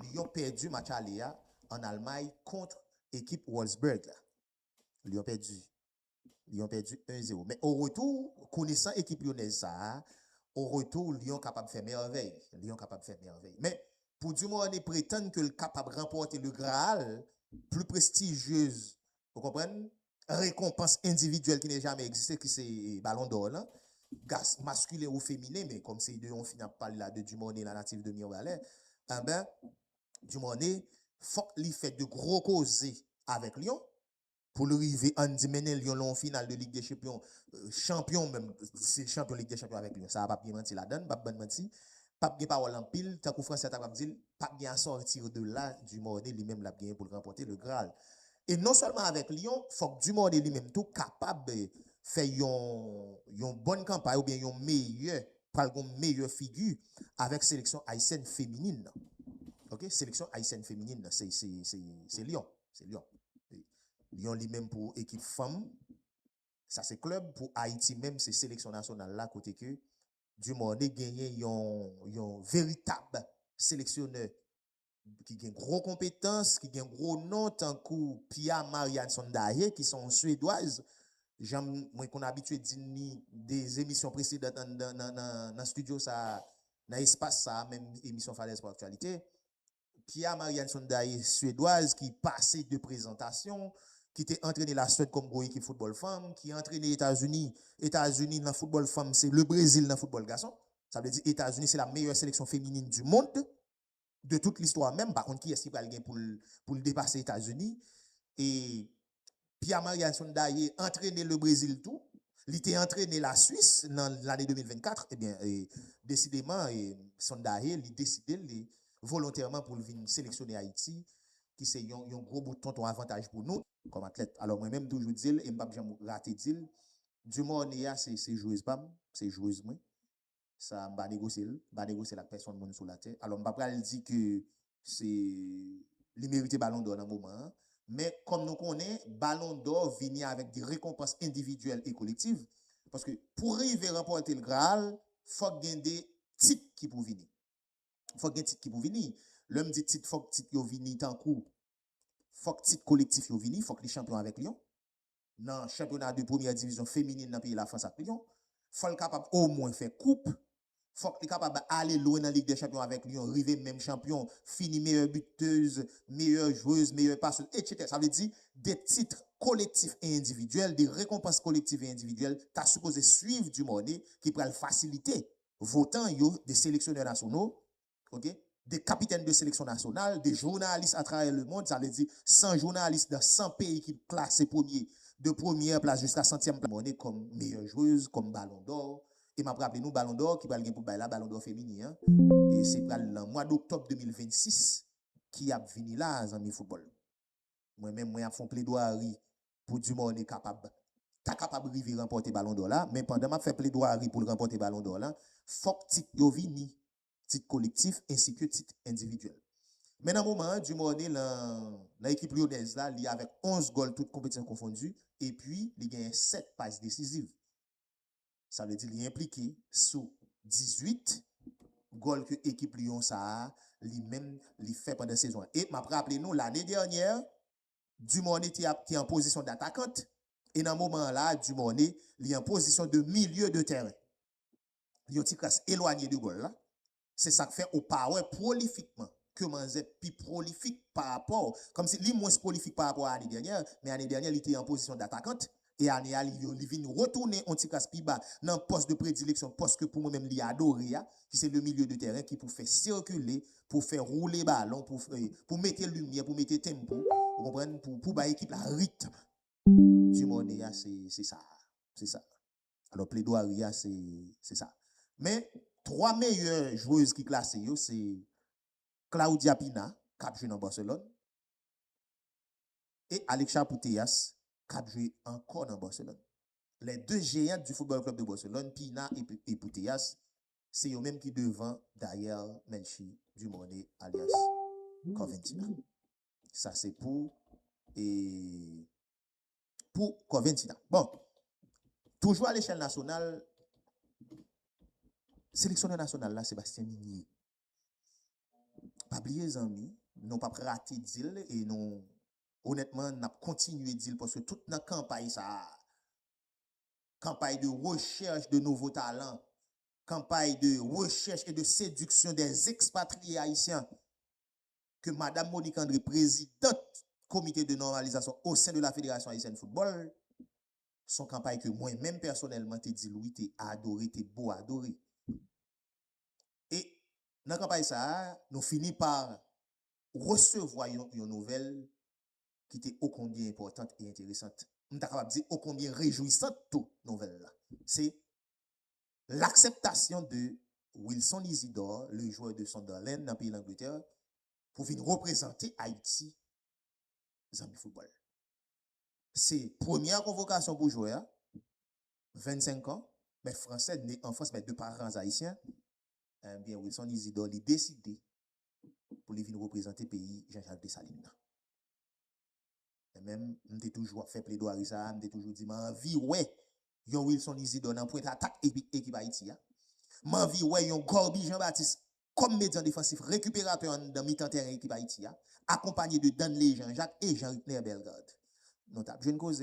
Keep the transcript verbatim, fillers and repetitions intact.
Lyon pèdi match ale a ann Almay kont ekip Wolfsburg la. Lyon pèdi. Lyon pèdi en zéro. Men o retou, konesan ekip lyonèz sa a, o retou, Lyon kapab fè mèvèy. Lyon kapab fè mèvèy. Men pou Dumornay pretann ke l kapab ranpòte le Graal, pli prestijyez, ou konprann, rekonpans endividyèl ki ne jamè egziste, ki se Balon dò lan, gas maskilen ou feminen, men kòm se de yon fi n ap pale la, de Dumornay, la natif de Mirebalais, enben, Dumornay, fòk li fè de gwo koze avèk Lyon pou l rive, ann di, mennen Lyon nan yon final de Lig de Chanpyon, euh, chanpyon menm, se chanpyon Lig de Chanpyon avèk Lyon. Sa a p ap gen manti ladan l, m p ap bann manti. P ap gen pawòl anpil, tankou fransè a ta pral di l, p ap gen à sortir de là, Dumornay li menm l ap genyen pou l ranpòte le Graal. E non sèlman avèk Lyon, fòk Dumornay li menm tou kapab, eh, fè yon, yon bòn kanpay oubyen yon meyè, pral gon meyè figi avèk seleksyon ayisyèn feminin nan. Ok, seleksyon ayisyèn feminin nan, se, se, se, se Lyon. Se Lyon. Lyon li menm pou ekip fanm, sa se klèb, pou Ayiti menm, se seleksyon nasyonal la, kote ke Dumornay genyen yon, yon veritab seleksyonè ki gen gwo konpetans, ki gen gwo non, tankou Pia Marianne Sondaye, ki se yon Swedwaz. Jan m, mwen konn abitye di n li de emisyon presedan nan, nan, nan, nan, nan estidyo sa a, nan espas sa a, menm emisyon Fadèz pou Aktyalite. Pia Marianne Sondaye, Swedwaz, ki pase de prezantasyon, ki te antrene Laswèd kòm gwo ekip foutbòl fanm, ki antrene Etazini. Etazini nan foutbòl fanm, se le Brezil nan foutbòl gason. Sa vle di Etazini se la meyè seleksyon feminin du monde, de tout listwa menm. M pa konn kiyès ki pral gen pou l, pou l depase Etazini. E Pia Marianne Sondaye antrene le Brezil tou. Li te antrene Laswis nan lane de mil vennkat. Ebyen, e, desideman, e, Sondaye, li deside li volontèman pou l vin seleksyone Ayiti, ki se yon, yon gwo bout tonton avantaj pou nou kòm atlèt. Alò, mwen menm, m toujou di l, e m p ap janm rate di l, Dumornay a, se, se jwez pa m, se jwez mwen. Sa, m pa negosye l, m pa negosye l ak pèsonn moun sou latè. Alò, m pa pral di ke se, li merite Balon dò nan moman an. Men, kòm nou konnen, Balon dò vini avèk de rekonpans endividyèl e kolektiv. Paske pou rive ranpòte le Graal, fòk gen de tit ki pou vini. Fòk gen tit ki pou vini. Lè m di tit, fòk tit yo vini tankou, fòk tit kolektif yo vini, fòk li chanpyon avèk Lyon. Nan chanpyona de premyè divizyon feminin nan peyi Lafrans ak Lyon. Fò l kapab omwen fè koup. Fòk li kapab ale lwen nan Lig dè Chanpyon avèk Lyon, rive menm chanpyon, fini meyè bitèz, meyè jwez, meyè pasèz, etsetera. Sa vle di, de tit kolektif e endividyèl, de rekonpans kolektif e endividyèl, ta sipoze swiv Dumornay ki pral fasilite votan yo, de seleksyonè nasyonal, ok, de kapitèn de seleksyon nasyonal, de jounalis atravè lemond, sa vle di san jounalis nan san peyi ki klase premye, de premyè plas jiska santyèm plas, Dumornay kòm meyè jwez, kòm Balon dò. E m ap raple nou, Balon dò ki pral gen pou bay la, Balon dò feminin an, e se pral nan mwa doktòb de mil vennsis ki ap vini la, zanmi foutbòl. Mwen menm, mwen ap fè yon pledwari pou Dumornay kapab, ta kapab rive ranpòte Balon dò la, men pandan m ap fè pledwari pou l ranpòte Balon dò la, fòk tit yo vini, tit kolektif ensi ke tit endividyèl. Men nan moman an, Dumornay nan, nan ekip lyonèz la, li avèk onz gòl tout konpetisyon konfondi, epi li genyen sèt pas desiziv. Sa vle di li enplike sou dizuit gòl ke ekip Lyon sa a, li menm, li fè pandan sezon an. E m ap raple nou, lane dènyè, Dumornay te ap, te an pozisyon datakant, e nan moman an la, Dumornay, li an pozisyon de milye de tèren. Li yon ti kras elwanye de gòl la. Se sa k fè ou pa wè pwolifikman ke manzè pi pwolifik pa rapò, kòmsi li mwens pwolifik pa rapò a ane dènyè, men ane dènyè li te an pozisyon datakant, e ane a li, li vin retounen yon ti kras pi ba nan pòs de predileksyon, pòs ke pou mwen menm li adore a, ki se le milye de tèren ki pou fè sikile, pou fè woule balon, pou fè, pou mete limyè, pou mete tempo, ou konprann, pou, pou bay ekip la ritm. Dumornay a, se, se sa. Se sa. Alò, pledwari a, se, se sa. Men, twa meyè jwez ki klase yo, se Claudia Pina, k ap jwe nan Barcelone, e Alexia Putellas, k ap jwe ankò nan Barcelone. Les deux géantes du Football Club de Barcelone, Pina e, e Putellas, se yo menm ki devan Daher Melchie Dumornay, alyas Corventina. Sa se pou, e, pou Corventina. Bon, toujou a lechèl nasyonal, seleksyonè nasyonal la, Sebastien Migné. pa bliye, zanmi, nou p ap rate di l e nou, onètman, n ap kontinye di l paske tout nan kanpay sa a, campagne de recherche de nouveaux talents, campagne de recherche et de séduction des expatriés haïtiens, que Madame Monique André, présidente comité de normalisation au sein de la Fédération haïtienne de football, son kanpay ke mwen menm pèsonèlman te di l wi, te adore, te bo adore. E nan kanpay sa a, nou fini pa resevwa yon, yon nouvèl ki te ô combien enpòtant e enteresant. M ta kapab di ô combien rejwisant tou, nouvèl la. Se l'akseptasyon de Wilson Isidore, le joueur de Sunderland nan peyi Langletè, pou vin reprezante Ayiti, zanmi foutbòl. Se premyè konvokasyon pou jwè a, vennsenk an, mèt fransè, ne an Frans, mèt de paran ayisyen. Ebyen, Wilson Isidore, li deside pou li vin reprezante peyi Jean-Jacques Dessalines nan. E menm, m te toujou ap fè pledwari sa a, m te toujou di, m anvi wè yon Wilson Isidore nan pwent atak epi ekip Ayiti a. M anvi wè yon Gorby Jean Baptiste kòm medyan defansif rekiperatè anndan mitan tèren ekip Ayiti a, akonpanye de Danley Jean Jacques e Jean Ricner Bellegarde. Nou t ap jwenn koze.